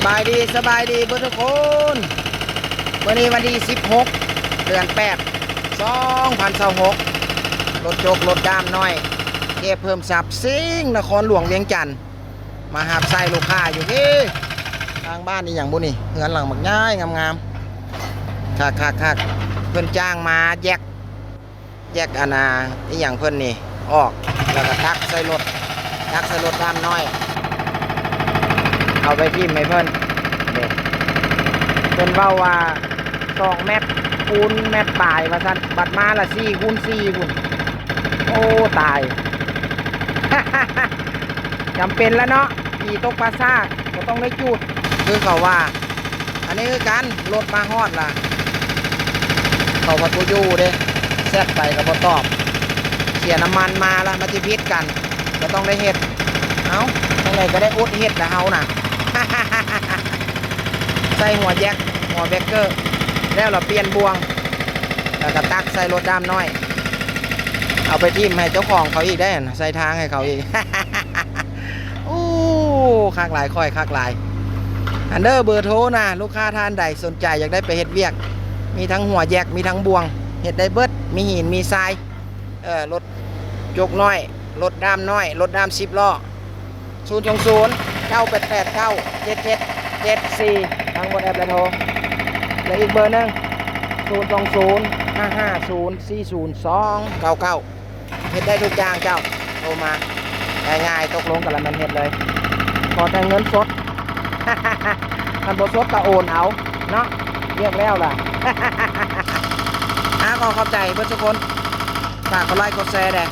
ສະບາຍດີ ສະບາຍດີເບິດທຸກຄົນ. ມື້ນີ້ວັນທີສິບຫົກ ເດືອນແປດ ສອງພັນຊາວຫົກ ລົດຈົກລົດດ້າມນ້ອຍ ເກດເພີ່ມຊັບ ຊິງ ນະຄອນຫຼວງວຽງຈັນ ມາຮັບໃຊ້ລູກຄ້າຢູ່ເດ້. ທາງບ້ານອີ່ຫຍັງບຸນີ້ ເຮືອນຫຼັງບັກໃຫຍ່ງາມໆ ຄັກໆໆ ເພິ່ນຈ້າງມາແຢກ ແຢກອັນນ່າ ອີ່ຫຍັງເພິ່ນນີ້ອອກ ແລ້ວກໍຕັກໃສ່ລົດ ຕັກໃສ່ລົດດ້າມນ້ອຍ ເອົາໄປຖິ້ມໃຫ້ເພິ່ນເດ້. ເພິ່ນເວົ້າວ່າສອງແມັດຄູນແມັດປາຍວ່າຊັ້ນ ບັດມາລະສີ່ຄູນສີ່ພຸ້ນ. ໂອ້ ຕາຍ ຈຳເປັນລະເນາະ ຜີຕົກປ່າຊ້າກໍຕ້ອງໄດ້ຈູດ ຄືເຂົາວ່າ. ອັນນີ້ຄືກັນ ລົດມາຮອດລະ ເຂົາພັດບໍ່ຢູ່ເດ້ ແຊັດໄປກໍບໍ່ຕອບ ເສຍນ້ຳມັນມາລະ ມັນຊິຜິດກັນ ກໍຕ້ອງໄດ້ເຮັດ. ເອົ້າ ຈັ່ງໃດກໍໄດ້ອົດເຮັດລະເຮົານະ ໃສ່ຫົວແຈັກ ຫົວແບັກເກີ ແລ້ວລະປ່ຽນບ່ວງ ແລ້ວກໍຕັກໃສ່ລົດດ້າມນ້ອຍ ເອົາໄປຖິ້ມໃຫ້ເຈົ້າຂອງເຂົາອີກໄດ້ຫັ້ນ ໃສ່ທາງໃຫ້ເຂົາອີກ. ໂອ້ ຄັກຫຼາຍ ຂ້ອຍຄັກຫຼາຍ. ອັນເດີ ເບີໂທນະ ລູກຄ້າທ່ານໃດສົນໃຈຢາກໄດ້ໄປເຮັດວຽກ ມີທັງຫົວແຈັກ ມີທັງບ່ວງ ເຮັດໄດ້ເບິດ ມີຫີນມີຊາຍ ເອີ ລົດຈົກນ້ອຍ ລົດດ້າມນ້ອຍ ລົດດ້າມສິບລໍ້ ສູນສອງສູນ ເກົ້າແປດແປດເກົ້າ ເຈັດເຈັດເຈັດສີ່ ທັງ WhatsApp ແລະໂທ ແລະອີກເບີໜຶ່ງ ສູນສອງສູນ ຫ້າຫ້າສູນ ສີ່ສູນສອງເກົ້າເກົ້າ. ເຮັດໄດ້ທຸກຢ່າງເຈົ້າ ໂທມາ ງ່າຍໆ ຕົກລົງກັນລະແມ່ນເຮັດເລີຍ ຂໍແຕ່ເງິນສົດ ຄັນບໍ່ສົດກໍໂອນເອົາເນາະ ວຽກແລ້ວລະ. ອາ ຂໍຂອບໃຈເບິດທຸກຄົນ ຝາກກົດໄລກົດແຊແດ່